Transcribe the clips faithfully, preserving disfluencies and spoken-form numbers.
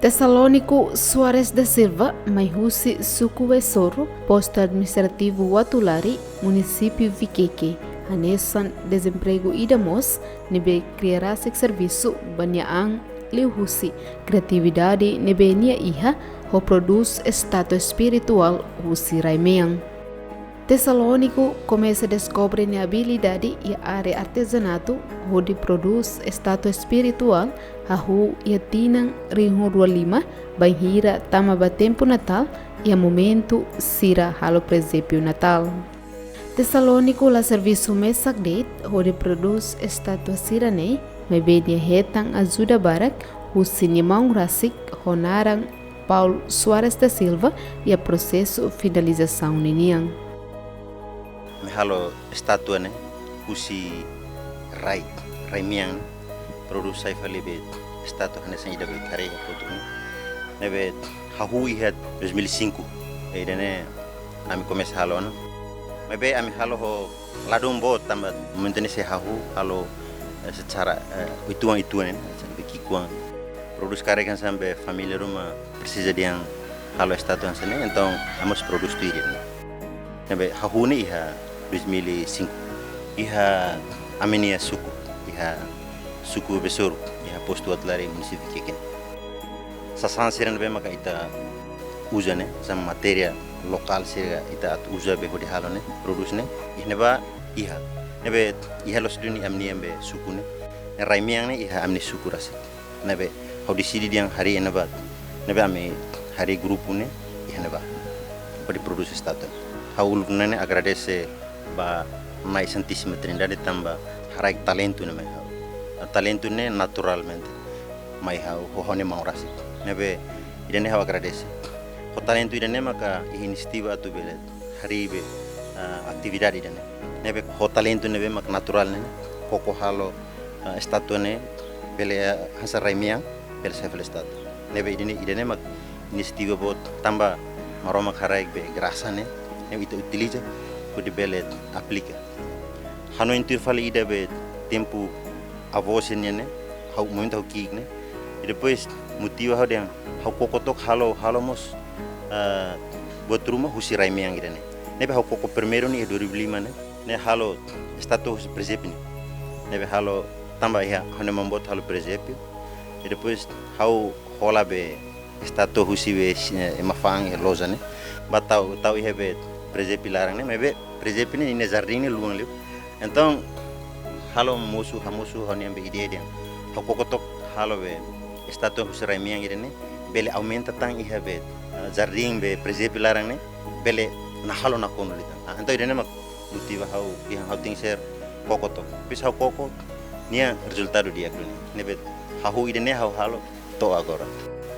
Tesalónico Soares da Silva, mai husi suku Vesoro, postu administrativu Uatulari, munisípiu Viqueque, hanesan desempregu ida mós ne'ebé kria rasik servisu ba nia an liuhusi kriatividade ne'ebé nia iha, ho prodús estátua espirituál husi rai-mean. Tesalónico komesa deskobre nia abilidade iha área artezanatu, hodi prodús estátua espirituál, hahú iha tinan rihun rua lima, bainhira tama ba tempu Natál, iha momentu sira halo prezépiu Natál. Tesalónico la servisu mesak de'it hodi prodús estátua sira-ne'e, maibé nia hetan ajuda barak husi nia maun rasik ho naran Paulo Soares da Silva iha prosesu finalizasaun ninian. Ami halo estátua ne'e husi rai, rai-mean, prodús sai fali be estátua hanesan ida be haree iha foto ne'e. Ne'ebé hahú iha dois mil e cinco. Ida-ne'e ami komesa halo ona. Maibé ami halo ho ladún boot tanba momentu ne'e sei hahú halo, eh, secara, eh, uitoan-uitoan ne'e, sampai ki'ikoan. Prodús karik hanesan be família ruma presiza dehan halo estátua hanesan ne'e, entaun ami mós prodús tuir ne'e. Ne'ebé hahú ne'e iha dois mil e cinco. Iha ami-nia suku, iha suku Vesoro, iha postu Uatulari, munisípiu Viqueque. Sasán sira ne'ebé maka ita uza ne'e, hanesan matéria lokál sira ita atu uza be hodi halo ne'e, prodús ne'e, iha ne'ebá iha. Ne'ebé iha loos duni ami-nian be suku ne'e. Ne'e rai-mean ne'e iha ami-nia suku rasik. Ne'ebé ha'u deside dehan harii iha ne'ebá. Ne'ebé ami harii grupu ne'e iha ne'ebá. Hodi prodús estátua. Ha'u uluk ne'e agradese ba Na'i Santísima Trindade tanba haraik talentu ne'e mai ha'u. Talentu ne'e naturalmente mai ha'u, ho ha'u-nia maun rasik. Ne'ebé ida-ne'e ha'u agradese. Ho talentu ida-ne'e maka iha inisiativa atu bele harii be, ah, atividade ida-ne'e. Ne'ebé ho talentu ne'ebé mak naturál ne'e, koko halo, ah, estátua ne'e, bele, ah, hanesan rai-mean, bele sai fali estátua. Ne'ebé ida-ne'e, ida-ne'e mak inisiativa boot tanba Maromak haraik be grasa ne'e, ne'e ita utiliza, hodi bele aplika. Hanoin tuir fali ida be tempu avó sira-nian ne'e, ha'u momentu ha'u ki'ik ne'e. I depois motiva ha'u dehan, ha'u koko took halo, halo mós, ah, buat ruma husi rai-mean ida-ne'e. Ne'ebé ha'u koko primeiru ne'e iha dua ribu lima ne'e, ne'e halo estátua husi prezépiu ne'e. Ne'ebé halo tanba iha, ha'u-nia maun boot halo prezépiu. I depois ha'u hola be estátua husi be, eh, ema fa'an iha loja ne'e. Ba tau, tau iha be prezépiu laran ne'e, maibé prezépiu ne'e nia jardín ne'e luan liu. Entaun, halo mosu, hamosu ha'u-nian be ideia dehan, ha'u koko took halo be estátua husi rai-mean ida-ne'e, bele aumenta tan iha be, eh, jardín be prezépiu laran ne'e, bele nahalo nakonu liután. Ah, entaun ida-ne'e mak motiva ha'u, dehan ha'u tenke ser koko took. Depois ha'u koko, nia rezultadu di'ak duni. Ne'ebé hahú ida-ne'e ha'u halo to'o agora.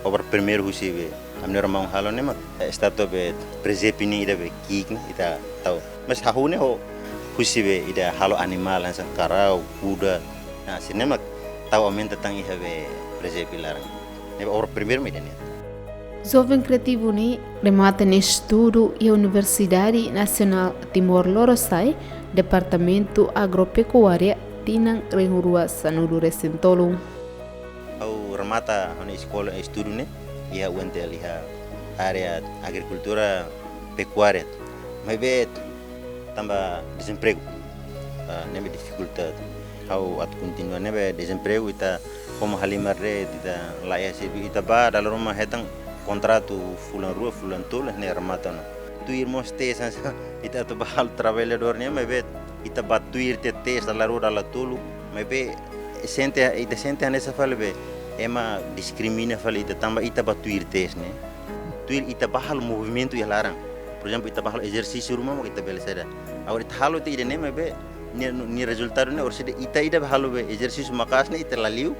Obra primeiru husi be ami-nia irmaun halo ne'e mak estátua be prezépiu ne'e ida be ki'ik ne'e ita tau. Mas hahú ne'e ho husi be ida halo animál hanesan karau, kuda. Nah, sira-ne'e mak tau aumenta tan iha be prezépiu laran. Ne'ebé obra primeiru mak ida-ne'e. Joven kriativu ne'e remata nia estudu iha Universidade Nasionál Timor Lorosa'e, Departamentu Agropekuária, tinan rihun rua sanulu resin tolu. Ha'u remata ha'u-nia eskola, estudu ne'e iha U N T L, iha área agrikultura pekuária. Maibé tanba dezempregu, ah, ne'ebé difikulta ha'u atu kontinua, ne'ebé dezempregu, ita komu halimar de'it, ita laiha servisu, ita bá dala ruma hetan kontratu fulan rua, fulan tolu, ne'e remata ona. Tuir mós test hanesan ita atu bá halo traballadór nian, maibé ita bá tuir tiha test dala rua, dala tolu, maibé sente, ita sente hanesan fali be ema diskrimina fali ita tanba ita bá tuir test ne'e. Tuir ita bá halo movimentu iha laran. Por ezemplu, ita bá halo ezersísiu ruma mak ita bele saida. Agora ita halo tiha ida-ne'e maibé nia, nia rezultadu ne'e, orsida ita ida halo be ezersísiu maka'as ne'e ita la liu.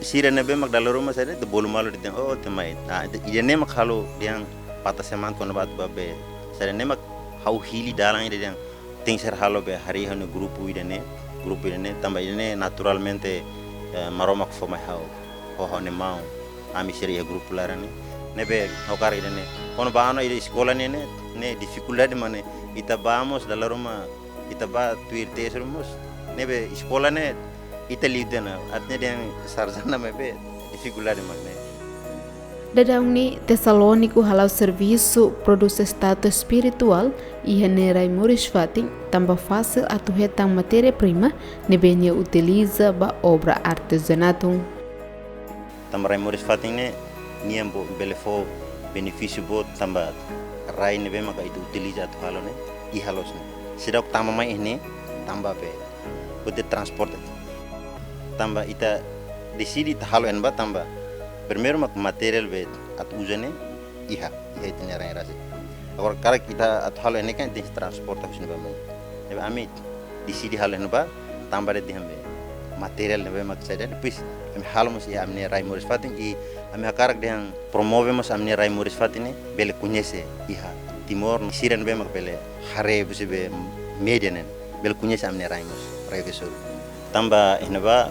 Sira ne'ebé mak dala ruma saida, ita bolu malu de'it, oh, ita mai. Ah, ita, ida-ne'e mak halo dehan patah semangat kona-ba atu bá be. Saida, ne'e mak ha'u hili dalan ida dehan tenke ser halo be harii ha'u-nia grupu ida-ne'e, grupu ida-ne'e, tanba ida-ne'e naturalmente, eh, Maromak fó mai ha'u, ho ha'u-nia maun, ami sira iha grupu laran ne'e. Ne'ebé ha'u hakarak ida-ne'e. Kona-ba ona ida eskola ne'e, ne'e, ne'e difikuldade mak ne'e, ita bá mós dala ruma, ita bá tuir test ruma mós. Ne'ebé eskola ne'e, ita liu tiha ona, artinya dehan sarjana maibé difikuldade mak ne'e. Daudaun ne'e Tesalóniku hala'o servisu prodús estátua espirituál iha nia rai moris fatin, tanba fasil atu hetan matéria-prima ne'ebé nia utiliza ba obra artezanatu. Tanba rai moris fatin ne'e nian boot, bele fó benefísiu boot tanba rai ne'ebé maka ita utiliza atu halo ne'e, iha loos ne'e. Seidauk tama mai iha ne'e, tanba be, hodi transporte. Tanba ita deside ita halo iha ne'ebá tanba primeiru mak materiál be atu uza ne'e iha, iha ita-nia rai rasik. Agora karik ita atu halo iha ne'e kan tenke transporta husi ne'ebá mai. Ne'ebé ami deside halo iha ne'ebá tanba de'it dehan be materiál ne'ebé mak saida, depois ami halo mós iha ami-nia rai moris fatin i ami hakarak dehan promove mós ami-nia rai moris fatin ne'e bele koñese iha Timor, sira ne'ebé mak bele haree husi be média ne'e, bele koñese ami-nia rai mós, rai Vesoro. Tanba iha ne'ebá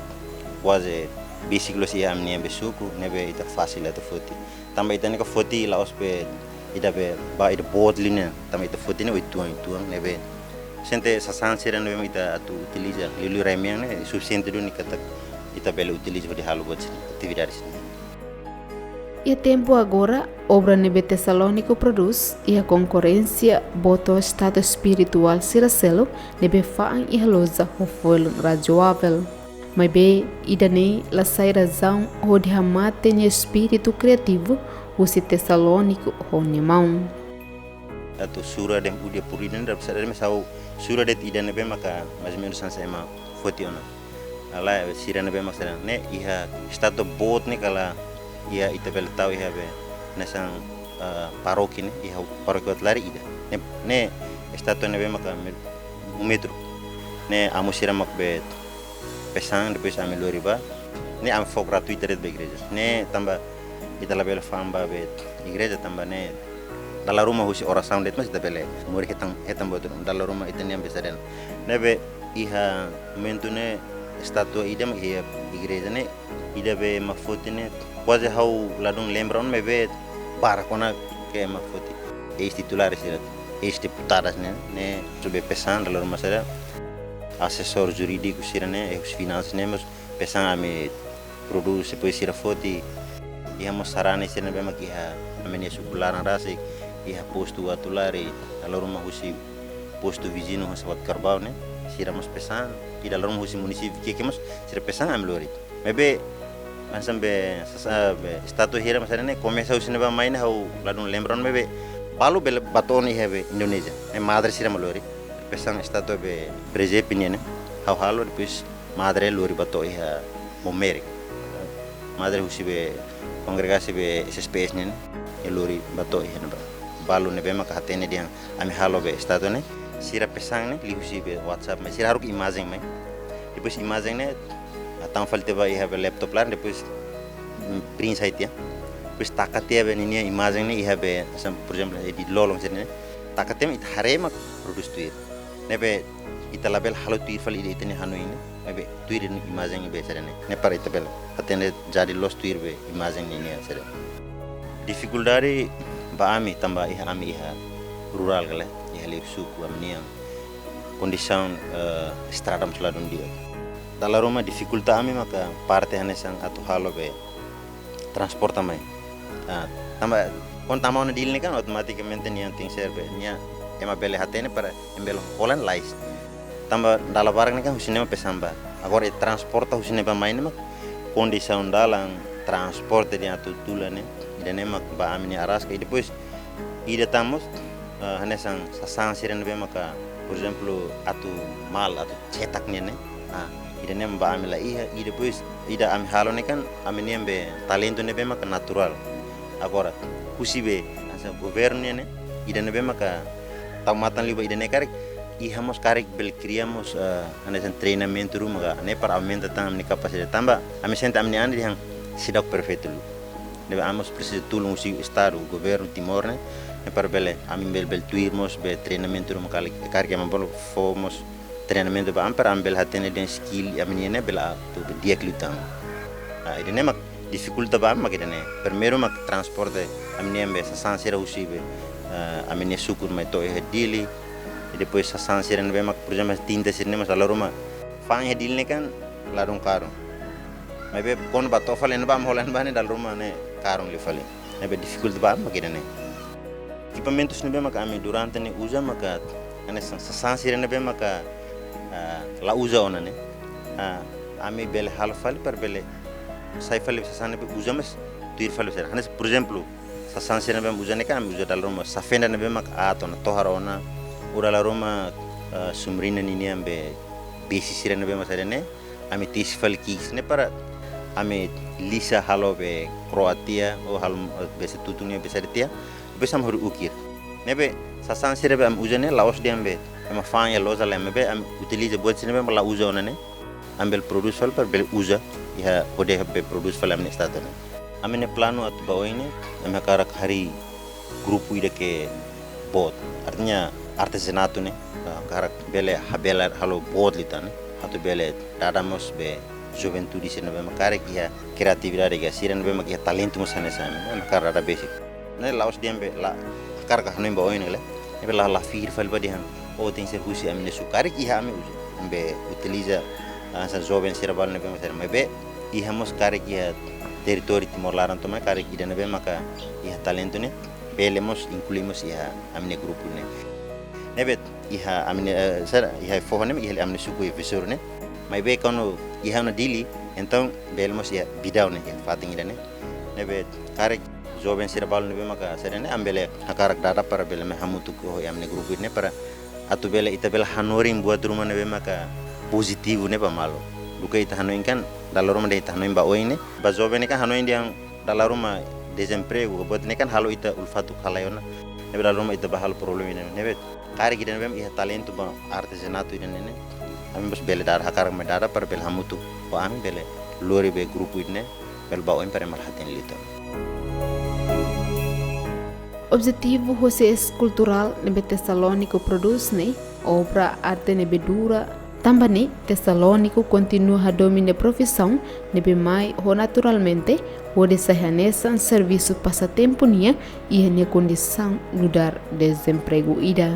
kuaze besik loos iha ami-nia be suku, ne'ebé ita fasil atu foti. Tanba ita ne'e ka foti la'ós be ida be ba ida boot liu ne'e, tanba ita foti ne'e uitoan-uitoan, ne'ebé sente sasán sira ne'ebé mak ita atu utiliza liuliu rai mean ne'e sufisiente duni katak ita bele utiliza hodi halo buat sira, atividade sira. Iha tempu agora, obra ne'ebé Tesalóniku prodús iha konkorrénsia boot ho estátua espirituál sira seluk ne'ebé fa'an iha loja ho folin razoavel. Maibé ida-ne'e la sai razaun hodi hamate nia espíritu kriativu husi Tesalóniku ho nia maun. Atu sura de'it, ude purida ne'e dala ruma sa'e, dala ruma sa'e sura de'it ida ne'ebé maka mais ou menos hanesan ema foti ona. Lae, sira ne'ebé mak sira ne'e iha estátua boot ne'e kala iha ita bele tau iha be hanesan, eh, parókia ne'e, iha parókia Uatulari ida. Ne'e, ne'e estátua ne'ebé maka me-, um metro. Ne'e amu sira mak be pesan, depois ami lori bá. Ne'e ami fó gratuita de'it ba igreja. Ne'e tanba ita labele fa'an ba be igreja tanba ne'e dala ruma husi orasaun de'it mós ita bele moris hetan, hetan buat ruma, dala ruma ita-nian be saida. Ne'ebé iha momentu ne'e estátua ida mak iha igreja ne'e, ida be ema foti ne'e, kuaze ha'u ladún lembra ona, maibé barak ona ke ema foti. Eis-titulár sira, eis-deputada ne'e, ne'e subi pesan dala ruma sira. Asesór jurídiku sira ne'e, eh, husi finansas ne'e, mós pesan ami prodús, depois sira foti. Iha mós sarani sira ne'ebé mak iha ami-nia suku laran rasik, iha postu Uatulari, dala ruma husi postu viziñu hanesan Uatucarbau ne'e, sira mós pesan, i dala ruma husi munisípiu ki'ik mós sira pesan ami lori. Maibé, hanesan be, sasa be, estátua hira mós sira ne'e, komesa husi ne'ebá mai ne'e ha'u ladún lembra ona, maibé, balu bele bá to'o ona iha be Indonézia. Ne'e madre sira mak lori. Pesan estátua be Presepe nian ne'e, ha'u halo, depois madre lori bá to'o iha Bombay. Madre husi be kongregasaun be S S P S nian, nia lori bá to'o iha ne'ebá. Balu ne'ebé maka hatene dehan ami halo be estátua ne'e, sira pesan ne'e, liuhusi be WhatsApp mai, sira haruka imajen mai. Depois imajen ne'e, hatama fali tiha ba iha be laptop laran, depois, mm, print sai tiha. Depois taka tiha be ninia imajen ne'e, iha be, hanesan, por ezemplu, edit lolon sira ne'e. Taka tiha mak ita haree mak prodús tuir. Ne'ebé ita labele halo tuir fali ita-nia hanoin ne'e. Maibé tuir imajen be sira ne'e. Ne'e para ita bele hatene jadi loos tuir be imajen nian sira. Difikuldade ba ami tanba iha ami iha rurál ka lae, iha li'ur suku ami-nian. Kondisaun, eh, estrada mós ladún di'ak. Dala ruma difikulta ami maka parte hanesan atu halo be transporta mai. Ah, tanba, kuandu tama ona Dili ne'e kan, automatikamente nia tenke ser be, nia ema bele hatene para ema bele hola lais. Tanba dala barak ne'e kan husi ne'e mak pesan bá. Agora ita transporta husi ne'ebá mai ne'e mak kondisaun dalan transporte dehan atu tula ne'e, ida-ne'e mak ba ami-nia araska. I depois, ida tan mós, eh, hanesan sasán sira ne'ebé maka, por ezemplu, atu mal, atu cetak nian ne'e. Ah, ida-ne'e mak ba ami la iha, i depois ida ami halo ne'e kan, ami-nian be talentu ne'ebé maka naturál. Agora, husi be, hanesan governu nian ne'e, ida ne'ebé maka tau matan liu ba ida-ne'e karik, iha mós karik bele kria mós, eh, hanesan treinamentu ruma ka, ne'e para aumenta tan ami-nia kapasidade tanba, ami sente ami-nia an dehan seidauk perfeitu liu. Ne'ebé ami mós presiza tulun husi Estadu, governu Timor ne'e, ne'e para bele, ami bele, bele tuir mós be treinamentu ruma karik, karik ema bolu fó mós treinamentu ba ami para ami bele hatene dehan skill ami-nian ne'e bele atu be di'ak liután. Ah, ida-ne'e mak difikulta ba ami mak ida-ne'e. Primeiru mak transporte ami-nian be sasán sira husi be, ah, ami-nia suku mai to'o iha Dili. I depois sasán sira ne'ebé mak, por ezemplu, tinta sira ne'e mós dala ruma. Fa'an iha Dili ne'e kan ladún karun. Maibé kuandu bá to'o fali ne'ebá, ami hola iha ne'ebá ne'e dala ruma ne'e karun liu fali. Ne'ebé difikulta ba ami mak ida-ne'e. Ekipamentus ne'ebé maka ami durante ne'e uza maka, hanesan sasán sira ne'ebé maka, ah, la uza ona ne'e. Ah, ami bele halo fali para bele sai fali sasán ne'ebé uza, mas tuir fali sira. Hanesan, por ezemplu, sasán sira ne'ebé uza ne'e kan ami uza dala ruma safenda ne'ebé maka aat ona, tohar ona, ou dala ruma, ah, sumrina ninian be besi sira ne'ebé maka saida ne'e, ami tesi fali ki'ik ne'e para ami lisa halo be kro'at tiha, ou halo, eh, be se tutun ne'e be saida tiha, be sama hodi ukir. Ne'ebé sasán sira be ami uza ne'e la'ós dehan be ema fa'an iha loja lae, maibé ami utiliza buat sira ne'ebé la uza ona ne'e, ami bele prodús fali para bele uza iha hodi be prodús fali ami-nia estátua ne'e. Ami-nia planu atu ba oin ne'e, ami hakarak harii grupu ida ke boot, artinya artezanatu ne'e, ah, hakarak bele habelar halo boot liután ne'e, atu bele dada mós be juventude sira ne'ebé mak karik iha kreatividade, ka sira ne'ebé mak iha talentu mós hanesan ami, ami hakarak dada besik. Ne'e la'ós dehan be la hakarak hanoin ba oin ne'e lae, ne'ebé la, la fihir fali ba dehan, oh, tenke ser husi ami-nia suku, karik iha ami uza, ami be utiliza, ah, hanesan joven sira balu ne'ebé mak sira, maibé iha mós karik iha territóriu Timor laran tomak karik ida ne'ebé maka iha talentu ne'e, bele mós inklui mós iha ami-nia grupu ne'e. Ne'ebé iha ami-nia, eh, sira iha foho ne'e iha ami-nia suku iha Visur ne'e. Maibé kuandu iha ona Dili, entaun bele mós iha Bidau ne'e, iha fatin ida ne'e. Ne'ebé karik joven sira balu ne'ebé maka saida ne'e, ami bele hakarak dada para bele mai hamutuk ho ami-nia grupu ne'e para atu bele ita bele hanorin buat ruma ne'ebé maka pozitivu ne'e ba malu. Duké ita hanoin kan, dala ruma dehan ita hanoin ba oin ne'e, ba joven ne'e kan hanoin dehan dala ruma dezempregu, buat ne'e kan halo ita ulfatuk halai ona. Ne'ebé dala ruma ita bá halo problema ne'e. Ne'ebé karik ida ne'ebé iha talentu ba artezanatu ida ne'e ne'e, ami mós bele dada, hakarak mai dada para bele hamutuk ho ami bele lori be grupu ida ne'e, bele ba oin para ema la hatene liután. Objetivu husi eskultura ne'ebé Tesalóniku prodús ne'e, obra arte ne'ebé dura, tanba ne'e Tesalóniku kontinua hadomi nia profisaun ne'ebé mai ho naturalmente, hodi sai hanesan servisu pasatempu nian iha nia kondisaun nu'udar dezempregu ida.